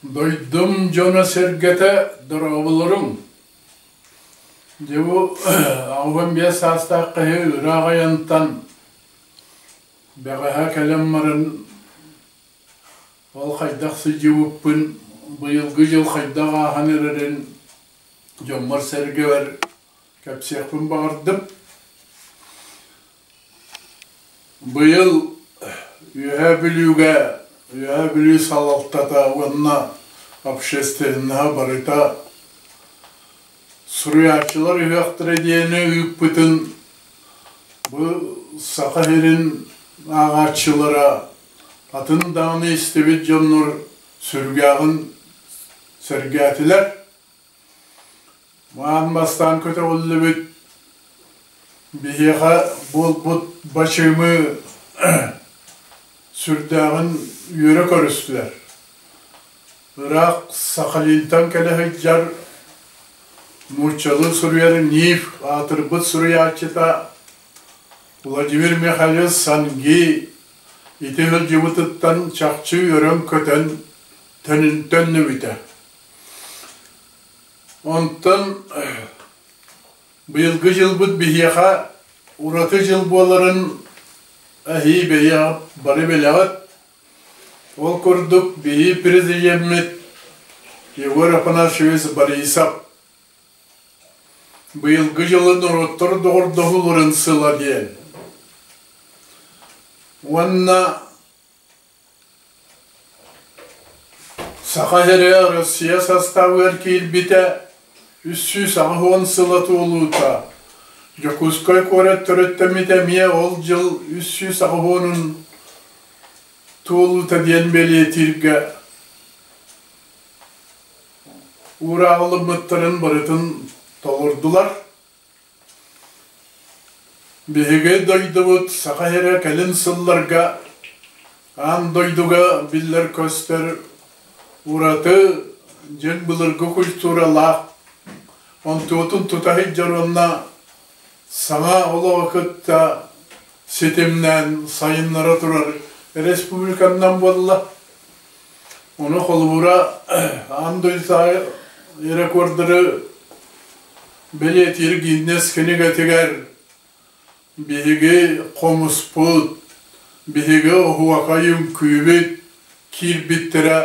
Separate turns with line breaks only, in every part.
Дойдум дьоно-сэргэтэ дорооболоруҥ! Дьэ бу 85 саастаах киһи ыраах айантан бэҕэһээ кэлэн баран ол хайдах сылдьыбыппын, быйылгы дьыл хайдах ааһан эрэрин дьоммор-сэргэбэр кэпсиэхпин баҕардым. Быйыл Үөһээ Бүлүүгэ Үөһээ Бүлүү салалтата уонна общественноһа барыта суруйааччылар ыһыахтара диэни ыыппытын бу Саха сирин ааҕааччылара, атын даҕаны истибит дьоннор сүргээҕин сэргээтилэр. Аан бастаан көтөҕүллүбүт биһиэхэ буолбут бачыымы сүрдээҕин үөрэ көрүстүлэр. Ыраах Сахалинтан кэлэ сылдьар нууччалыы суруйар НИИФ аатырбыт суруйааччыта Владимир Михайлович Санги ити сылдьыбытыттан чахчы үөрэн-көтөн төннүбүтэ. Онтон быйылгы дьылбыт биһиэхэ ураты дьыл буоларын эһии бэйэҕит бары билэҕит. Ол курдук биһи президеммит Егор Афанасьевич Борисов быйылгы дьылы норуоттар доҕордоһууларын сыла диэн. Уонна Саха сирэ Россия састаабыгар киирбитэ 380 сыла туолуута, Дьокуускай куорат төрүттэммитэ эмиэ ол дьыл 380-ун туолуута диэн бэлиэтииргэ уурааҕылыммыттарын барытын толордулар. Биһиги дойдубут Саха сирэ кэлин сылларга аан дойдуга биллэр-көстөр ураты дьиҥ былыргы культуралаах, онтуотун тута сылдьар уонна саҥа олоҕу кытта ситимнээн сайыннара турар республиканнан буолла. Ону холобура аан дойдутааҕы рекордары бэлиэтиир Гиннес кинигэтигэр биһиги хомуспут, биһиги оһуокай үҥкүүбүт киирбиттэрэ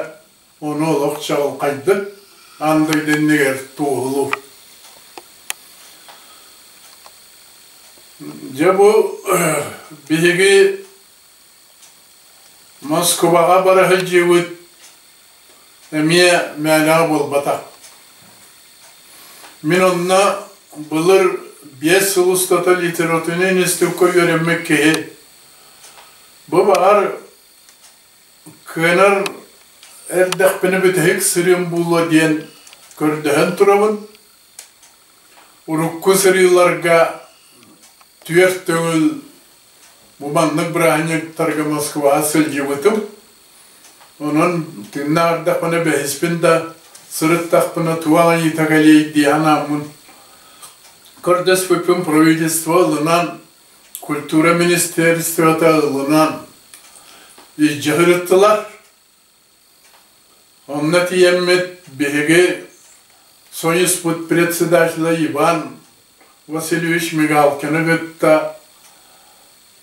ону олох чаҕылхайдык аан дойду иннигэр туоһулуур. Дьэ бу биһиги Москубаҕа бара сылдьыбыт эмиэ мээнэҕэ буолбатах. Мин онно былыр 5 сыл устата литературнай институкка үөрэммит киһи бу баҕар кыанар эрдэхпинэ бүтэһик сырыым буолуо диэн көрдөһөн турабын. Урукку сырыыларга түөрт төгүл бу маннык бырааһынньыктарга Москваҕа сылдьыбытым. Онон тыыннаах эрдэхпинэ бэһиспин да сырыттахпына туох айыыта кэлиэй дии санааммын көрдөспүппүн правительство ылынан, культура министерствота ылынан илдьэ сырыттылар. Онно тиийэммит биһиги Союзпут председателэ Иван Васильевич Мигалкины кытта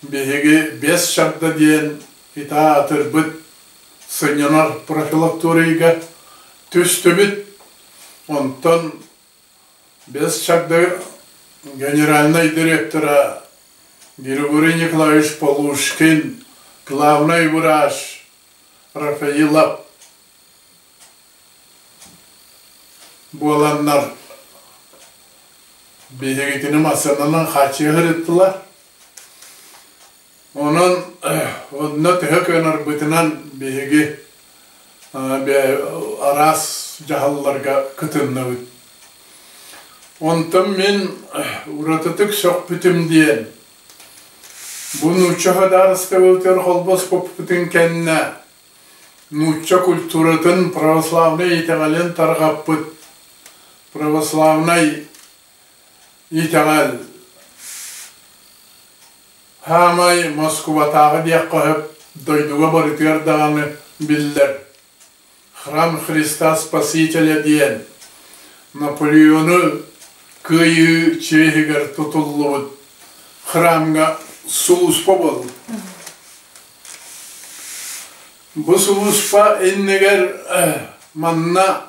биһиги Бэс Шарда диэн итаатырбыт сынньанар профилакторийга түстүбүт. Онтон Бэс Чагда генеральнай директора Григорий Николаевич Полушкин, главнай врач Рафаилов буоланнар биһигитини массыынанан хааччыйа сырыттылар. Онон онно төһө кыанарбытынан биһиги араас дьаһалларга кытынныбыт. Онтон мин уратытык сөхпүтүм диэн, бу нуучча судаарыстыбатыгар холбоспуппутун кэннэ нуучча культуратын православнай итэҕэлин тарҕаппыт православнай итэҕэл Хаамай Москубатааҕы диэххэ сөп, дойдуга барытыгар даҕаны биллэр. Храм Христа Спасителя диэн Наполеону Кыайыы чиэһигэр тутуллубут храмҥа сулууспа буолла. Бу сулууспа иннигэр манна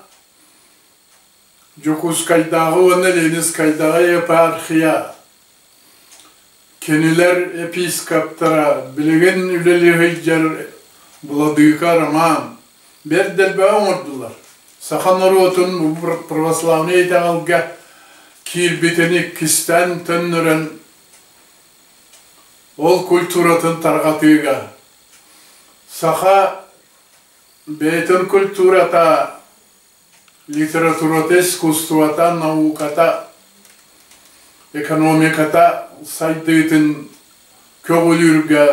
Дьокуускайдааҕы уонна Ленинскайдааҕы епархия кинилэр епископтара билигин үлэлии сылдьар Владыка Роман бэрт элбэҕи оҥордулар. Саха норуотун православнай итэҕэлгэ киирбитин иккистээн төннөрөн ол культуратын тарҕатыыга саха бэйэтин культурата литературата, искусствота, науката, экономиката сайдыытын көҕүлүүргэ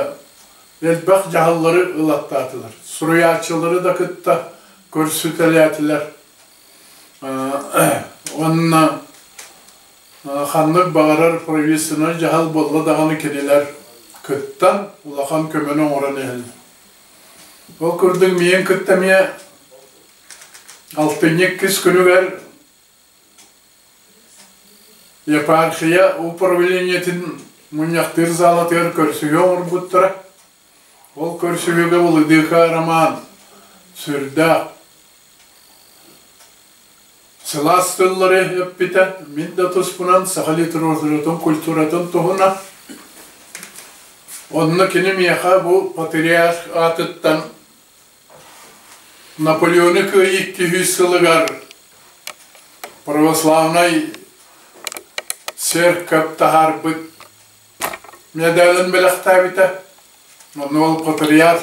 элбэх дьаһаллары ылаттаатылар. Суруйааччылары да кытта көрсүтэлээтилэр. Уонна ханнык баҕарар правительственнай дьаһал буолла даҕаны кинилэр кыттан улахан көмөнү оҥорон иһэллэр. Ол курдук миигин кытта эмиэ Алтынньы иккис күнүгэр епархия управлениетын мунньахтыыр залатыгар көрсүһүү оҥорбуттара. Ол көрсүһүүгэ Владыка Роман сүрдээх сылаас тыллары эппитэ. Мин да туспунан саха литературатын, культуратын туһунан. Онно кини миэхэ бу патриарх аатыттан Наполеону кыайыы 200 сылыгар православнай церковь таһаарбыт медалын бэлэхтээбитэ. Онно ол патриарх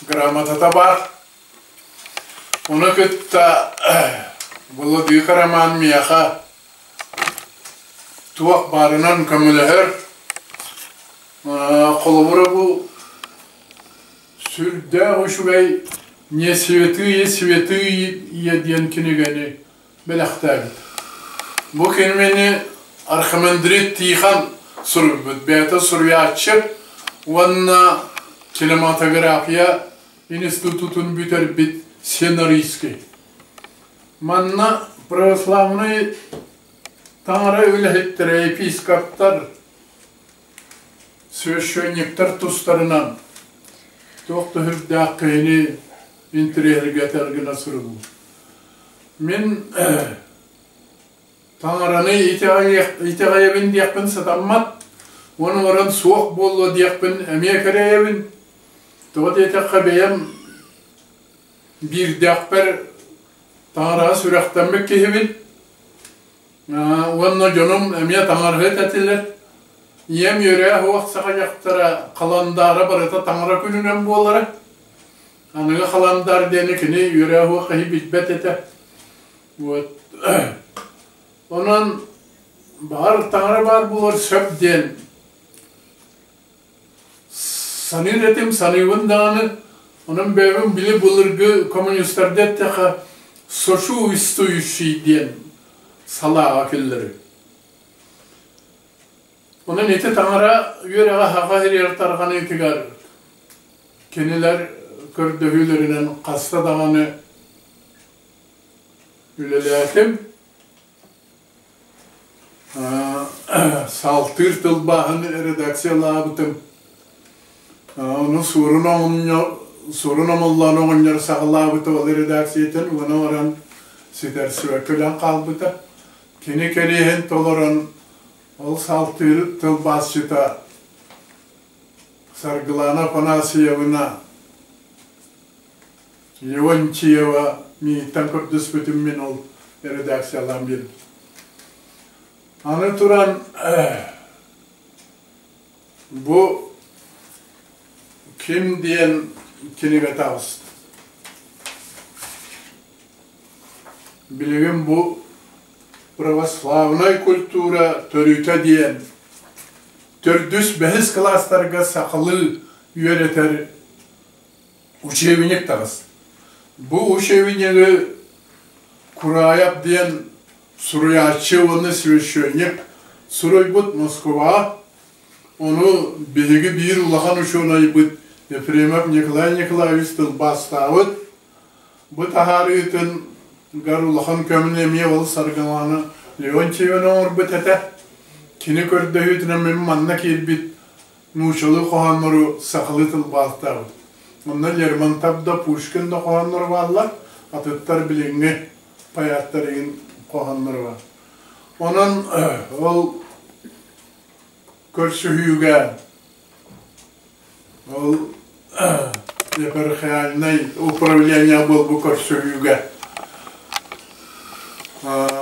грамотата баар. Ону кытта Владыка Роман миэхэ туох баарынан көмөлөһөр. Холобура бу Сүрдээх үчүгэй «Не святые святые» диэн кинигэни бэлэхтээбит. Бу кинигэни Архимандрит Тихон суруйбут. Бэйэтэ суруйааччы уонна кинематография институтун бүтэрбит сценаристский. Манна православнай таҥара үлэһиттэрэ, епископтар, Священниктар тустарынан туох да сүрдээх киһини интэриэһиргэтэр гына суруллар. Мин таҥараны итэҕэйэбин диэхпин сатаммат, уонна баран суох буолуо диэхпин эмиэ кэрэйэбин. Тоҕо диэтэххэ бэйэм биирдээхпэр таҥараҕа сүрэхтэммит киһибин. Уонна дьонум эмиэ таҥарыһыт этилэр. Ийэм үөрээ суох саха дьахтара халандаара барыта таҥара күнүнэн буолара. Аныгы халандаар диэни кини үөрээ суох киһи билбэт этэ. Вот. Онон баҕар таҥара баар буолар сөп диэн Саныыр этим, саныыбын даҕаны, онон бэйэбин били былыргы коммунистарга эттэххэ сочувствующий диэн салааҕа киллэрим. Онон ити таҥара үөрэҕэ саха сиригэр тарҕаныытыгар кинилэр көрдөһүүлэринэн хаста даҕаны үлэлээтим. Саалтыыр тылбааһын редакциялаабытым. Ону Суорун оҕонньор Суорун Омоллоон оҕонньор саҕалаабыта ол редакциятын уонна баран ситэрсибэккэ өлөн хаалбыта. Кини кэриэһин толорон ол саалтыыр тылбаасчыта Саргылана Афанасьевна Леонтьева миигиттэн көрдөспүтүм мин ол редакциялаан биэрдим. Аны туран бу ким диэн кинигэ таҕыста. Билигин бу православнай культура төрүтэ диэн төрдүс бэһис кылаастарга сахалыы үөрэтэр учебник таҕыс. Бу учебнигы Кураев диэн суруйааччы уонна священник суруйбут Москваҕа. Ону биһиги биир улахан учуонайбыт Ефремов Николай Николаевич тылбаастаабыт. Бу таһаарыытын гар улахан көмөнү эмиэ ол Саргылаана Леонтьевна оҥорбут этэ. Кини көрдөһүүтүнэн мин манна киирбит нууччалыы хоһооннору сахалыы тылбаастаабыт. Онно Лермонтов да, Пушкин да хоһоонноро бааллар, атыттар билиҥҥи поэттар игин хоһоонноро баар. Онон ол көрсүһүүгэ ол епархиальнай управление буолбут көрсүһүүгэ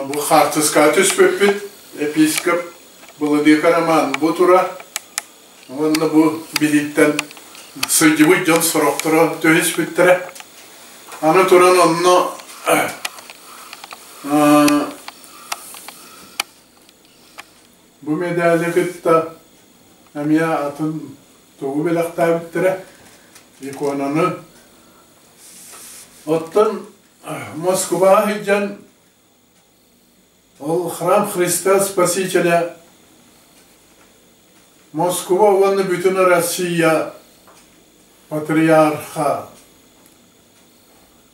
бу хаартыскаҕа түспүппүт епископ Владыка Роман бу тура уонна бу билииттэн сылдьыбыт дьон сорохторо түһүспүттэрэ. Аны туран онно Бу мэдээли кытта эмиэ атын тугу бэлэхтээбиттэрэ иконаны. Оттон Москваҕа сылдьан ол храм Христа Спасителя Москва уонна бүтүн Россия патриарха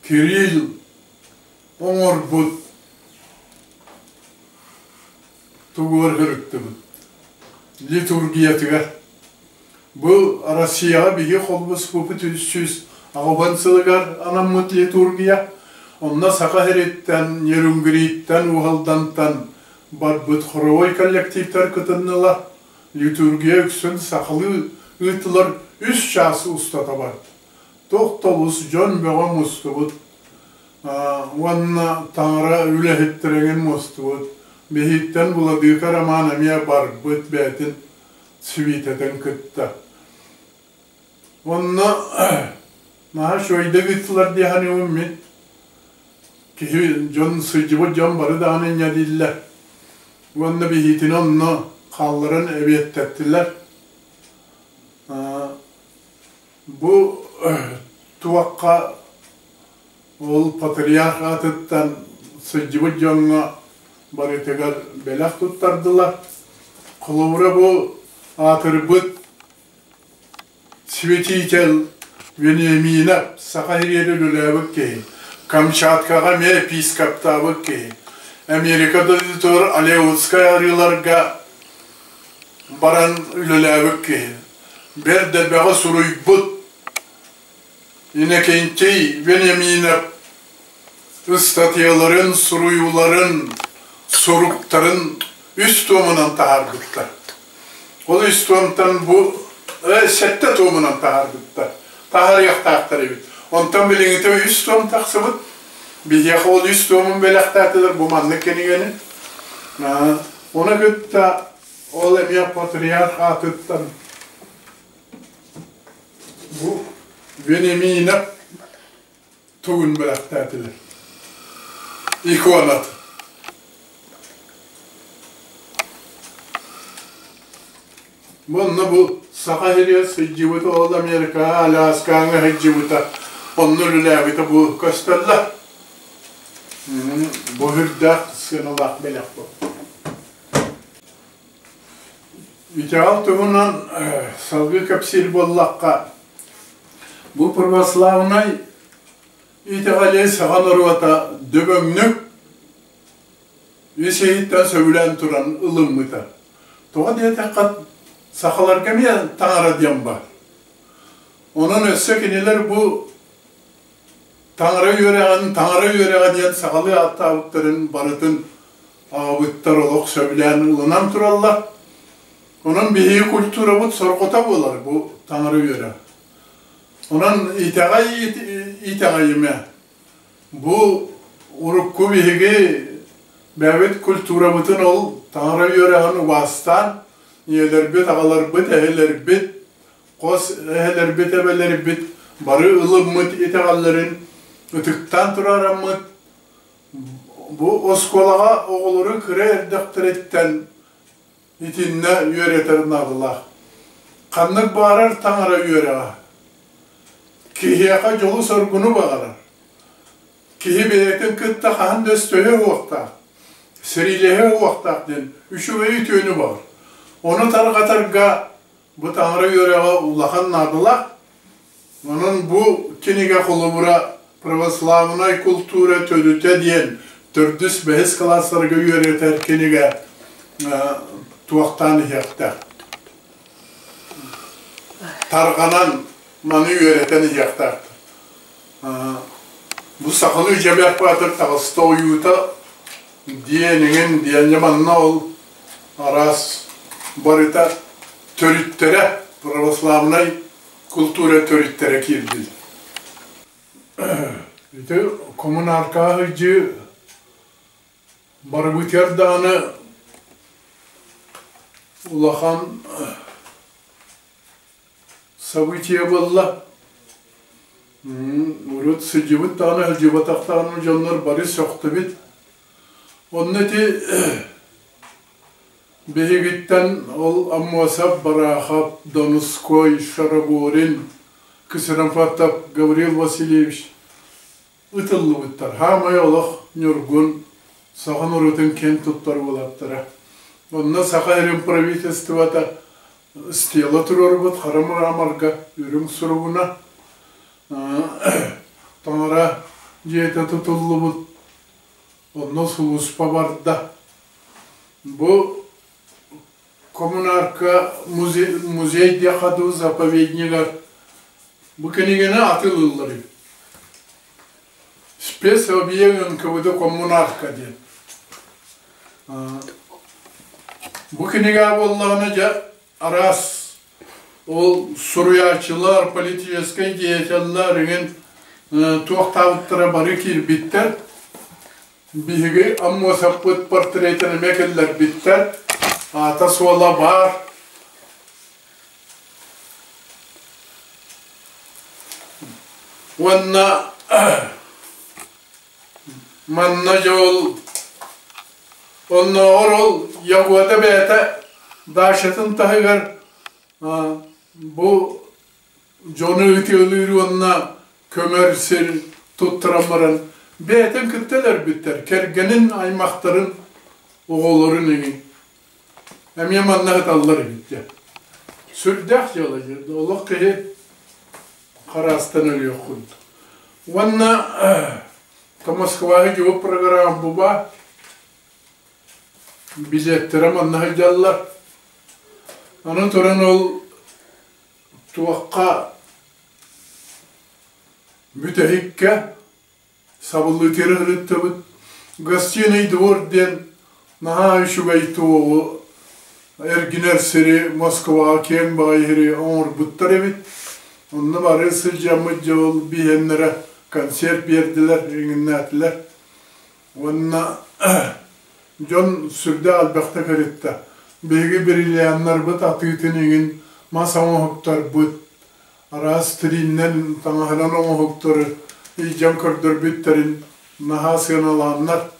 Кирилл оҥорбут тугугар сырыттыбыт литургиятыгар. Бу Россияҕа биһиги холбоспуппут 380 сылыгар анаммыт литургия. Онно Саха сириттэн, Нерюнгриттэн, Уһалдантан барбыт хоровой коллективтар кытыннылар. Литургия үксүн сахалыы ыытылар үс чаас устата барда. Туох да олус дьон бөҕө мустубут. Уонна таҥара үлэһиттэригин мустубут. Биһиттэн Владыка Роман эмиэ барбыт бэйэтин свитэтин кытта. Онно наһаа үчүгэйдик ыыттылар дии саныыбын мин. Киһи дьон сылдьыбыт дьон бары даҕаны инньэ дииллэр. Уонна биһиитини онно хаалларан эбиэттэттилэр. Бу туохха ол патриарх аатыттан сылдьыбыт дьоҥҥо барытыгар бэлэх туттардылар. Холобура бу аатырбыт святитель Вениаминов Саха сиригэр үлэлээбит киһи, Камчаткаҕа эмиэ епископтаабыт киһи, Америка дойдутугар Алеутскай арыыларга баран үлэлээбит киһи, бэрт элбэҕи суруйбут Иннокентий Вениаминов ыстатыйаларын, суруйууларын, суруктарын үс туомунан таһаарбыттар. Ол үс туомтан бу сэттэ туомунан таһаарбыттар. Таһаарыахтаахтар эбит. Онтон билиҥҥитэ үс туом тахсыбыт. Биһиэхэ ол үс туомун бэлэхтээтилэр бу маннык кинигэни. Ону кытта ол эмиэ патриарх аатыттан Бу Вениаминов тугун бэлэхтээтилэр? Иконат. Манна бу Саха сиригэр сылдьыбыта, ол Америкаҕа, Аляскаҕа сылдьыбыта, онно үлэлээбитэ бу көстөллөр. Бу үрдээх сыаналаах бэлэх бу. Итэҕэл туһунан салгыы кэпсиир буоллахха, бу православнай итэҕэли саха норуота дөбөҥнүк ис иһиттэн сөбүлээн туран ылыммыта. Тоҕо диэтэххэ, сахаларга эмиэ таҥара диэн баар. Онон өссө кинилэр бу таҥара үөрэҕин таҥара үөрэҕэ диэн сахалыы ааттаабыттарын барытын аҕабыттар олох сөбүлээн ылынан тураллар. Онон биһиги культурабыт сорҕото буолар бу таҥара үөрэҕэ. Онон итэҕэй итэҕэйимэ. Бу урукку биһиги бэйэбит культурабытын ол таҥара үөрэҕин убаастаан ийэлэрбит, аҕаларбыт, эһэлэрбит, хос эһэлэрбит, эбэлэрбит бары ылыммыт итэҕэллэрин ытыктаан турараммыт Бу оскуолаҕа оҕолору кыра эрдэхтэриттэн итиннэ үөрэтэр наадалаах. Ханнык баарар таҥара үөрэҕэ. Киһиэхэ дьолу-соргуну баҕарар. Киһи бэйэтин кытта хаһан да өстөһө уохтаах, сэриилэһэ уохтаах диэн үчүгэйи үтүөнү баҕар. Ону тарҕатарга бу таҥара үөрэҕэ улахан наадалаах. Онон бу кинигэ холобура. Православнай култуура төрүтэ диэн төрдүс-бэһис кылаастарга үөрэтэр кинигэ туохтаан иһиэхтээх. Тарҕанан маны үөрэтэн иһиэхтээхтэр. Бу сахалыы дьэбэх баатыр таҕыста ойуута диэн иҥин диэн манна ол араас барыта төрүттэрэ православнай култуура төрүттэрэ киирдилэр. Ити коммунаркаҕа сылдьыы барыбытыгар даҕаны улахан событие буолла. Урут сылдьыбыт даҕаны, сылдьыбатах даҕаны дьоннор бары сөхтүбүт. Онно ити биһигиттэн ол Аммосов, Барахов, Донской, Шараборин, Ксенофонтов Гаврил Васильевич ытыллыбыттар. Хаамай олох Ньургун саха норуотун киэн туттар уолаттара. Онно Саха сирин правительствота стела туруорбут хара мраморга үрүҥ суругуна таҥара дьиэтэ тутуллубут онно сулууспа барда. Бу коммунарка музей, музей диэхэ дуу заповеднигар бу кинигэни атыылыыллар үһү. Спецобъект НКВД коммунарка диэн. Бу кинигэ буоллаҕына дьэ араас ол суруйааччылар, политическай деятеллар игин туохтаабыттара бары киирбиттэр. Биһиги Аммосовпыт портретин эмиэ киллэрбиттэр. Аата-суола баар. Уонна манна дьэ ол оннооҕор ол Ягода бэйэтэ Дашатын таһыгар бу дьону ытыалыыр уонна көмөр сир туттаран баран бэйэтин кытта өлөрбүттэр, кэргэнин, аймахтарын, оҕолорун эҥин. Эмиэ манна сыталлар эбит дьэ. Сүрдээх дьыала дьэ, олох киһи хараастан өлүөх курдук. Уонна Москваҕа дьуо программа буба билиэттэрэ манна сылдьаллар. Аны туран ол туохха бүтэһиккэ сабыллыытыгар ыһыттыбыт. Гостиный двор диэн наһаа үчүгэй туоҕу эргинэр сири Москваҕа киэҥ баҕайы сири оҥорбуттар эбит. Онно бары сылдьаммыт дьол биһиэннэрэ концерт биэрдилэр, иҥиннээтилэр. Уонна дьон сүрдээх элбэхтэ кэлиттэ. Биһиги бриллианнарбыт атыытын иҥин мас оҥоһуктарбыт, араас тирииннэн, таҥаһынан оҥоһуктары илдьэн көрдөрбүттэрин наһаа сыаналааннар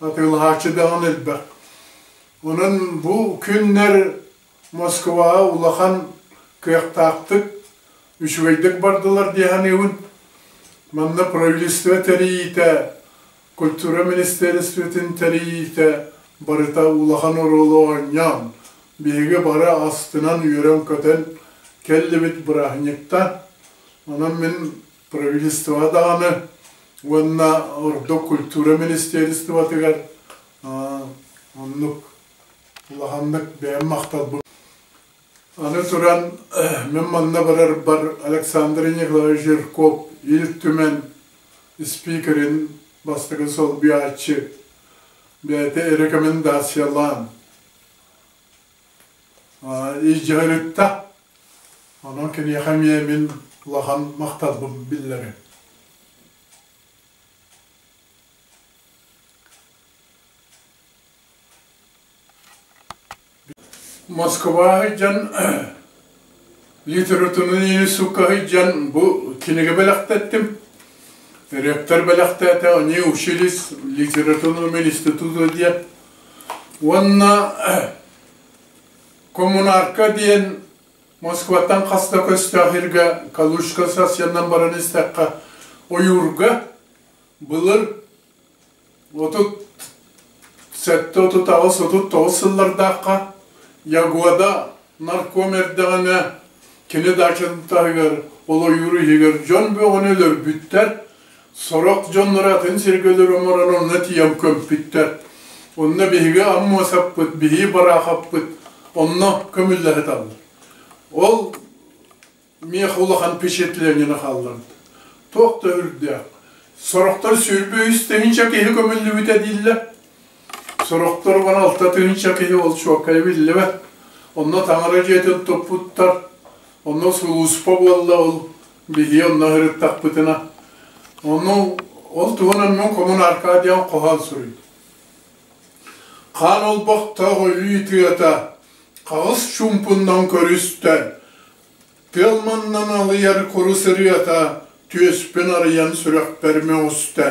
атыылаһааччы даҕаны элбэх. Онон бу күннэр Москваҕа улахан кыахтаахтык, үчүгэйдик бардылар дии саныыбын. Манна правительство тэрийиитэ, культура министиэристибэтин тэрийиитэ барыта улахан оруолу оонньоон, биһиги бары астынан үөрэн-көтөн кэллибит бырааһынньыктан. Онон мин правительствоҕа даҕаны уонна ордук культура министиэристибатыгар оннук улаханнык бэйэм махталбын. Аны туран, мин манна барарбар Александр Николаевич Жирков Ил Түмэн спикерин бастакы солбуйааччы бэйэтэ рекомендациялаан илдьэ Онон киниэхэ эмиэ мин улахан махталбын биллэрим. Москва сылдьан литературнай институкка сылдьан бу кинигэ бэлэхтэттим. Ректор бэлэхтээтэ, они учились в литературном институте диэн. Уонна Коммунарка диэн Москваттан хаста көстөөх сиргэ Калужка сассиянан баран истэххэ ойуурга былыр 37, 38, 39 сыллардаахха Ягода нарком эрдэҕинэ. Кини даачатын таһыгар, ол ойуур иһигэр дьон бөҕөнү өлөрбүттэр. Сорох дьоннор атын сиргэ өлөрөн баран онно тиийэн көмпүттэр. Онно биһиги Аммосаппыт, биһиги Бараахаппыт онно көмүллэ сыталлар. Ол миэхэ улахан впечатлениены хаалларда. Туох да үрдээх. Сорохтор 23 000 киһи көмүллүбүтэ дииллэр. Сорохтор 16 000 киһи ол чуоккайа биллибэт. Онно таҥара дьиэтин туппуттар. Онно сулууспа буолла ол биһиги онно сырыттахпытына. Ону ол туһунан мин Комун Аркадий диэн хоһоон суруйдум. Хаан олбохтоох өлүү тыата хаҕыс чуумпуннан көрүстэ, тыал маннан алыйар курус ырыата түөспүн арыйан сүрэхпэр мөҕүстэ.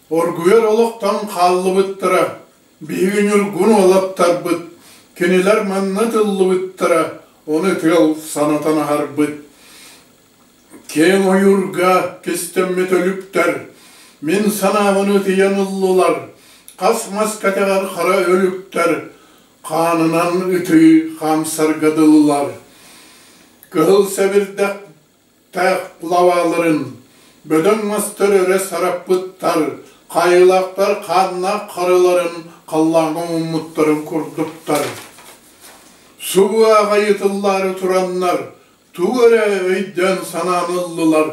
Оргуйар олохтон хааллыбыттара, биһиги ньургун уолаттарбыт, кинилэр манна тыллыбыттара, ону тыал санатан аһарбыт. Киэҥ ойуурга кистэммит өлүктэр мин санаабын ытыйан ыллылар, хас мас кэтэҕэр хара өлүктэр хаанынан ытыы хаамсарга дылылар. Кыһыл сэбирдэхтээх лаваларын бөдөҥ мастар өрө сараппыттар, хаайыылаахтар хааннаах харыларын халлааҥҥа ууммуттарын курдуктар. Субу аҕай ытыллаары тураннар, Тугу эрэ өйдөөн-санаан ыллылар,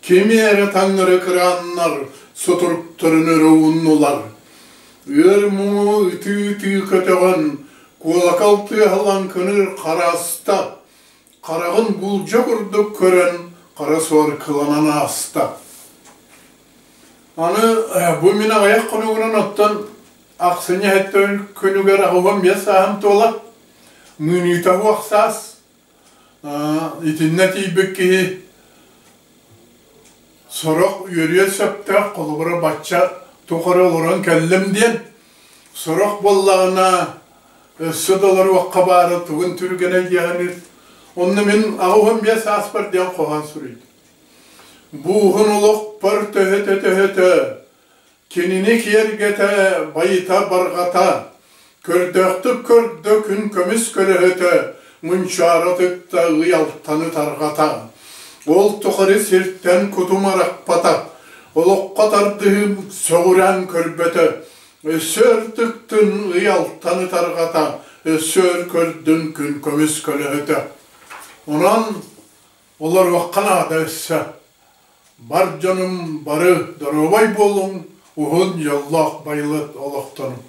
кими эрэ таҥнары кырааннар, сутуруктарын өрө ууннулар. Ыар муҥу ытыы-ытыы көтөҕөн, куолакал тыаһа лаҥкыныыр харааста, хараҕын булдьа курдук көрөн, хара суор кыланан ааста. Аны бу мин аҕыйах хонугунан оттон ахсынньы күнүгэр 85 сааһым туолар, мыыныыта суох саас, Итиннэ тиийбит киһи сорох үөрүөн сөптөөх, холобура бачча тухары олорон кэллим диэн, сорох буоллаҕына өссө да олоруохха баара тугун түргэнэ диэҕинир. Онно мин 85 сааспар диэн хоһоон суруйдум. Бу уһун олохпор төһөтө-төһөтө Кинини киэргэтэ, байыта, барҕата, көрдөөхтүк көрдө күн көмүс көлөһөтө, мунчаара тыкта ый алтаны тарҕата. Ол тухары сиртэн кутум арахпата, олоххо тардыһыым сөҕүрэн көрбөтө. Өссө өр тыктын ый алтаны тарҕата, өссө өр көрдүн күн көмүс көлөһөтө. Онон олоруохха наада өссө. Бар дьонум бары доруобай буолуҥ, уһун дьоллоох байылыат олохтонуҥ.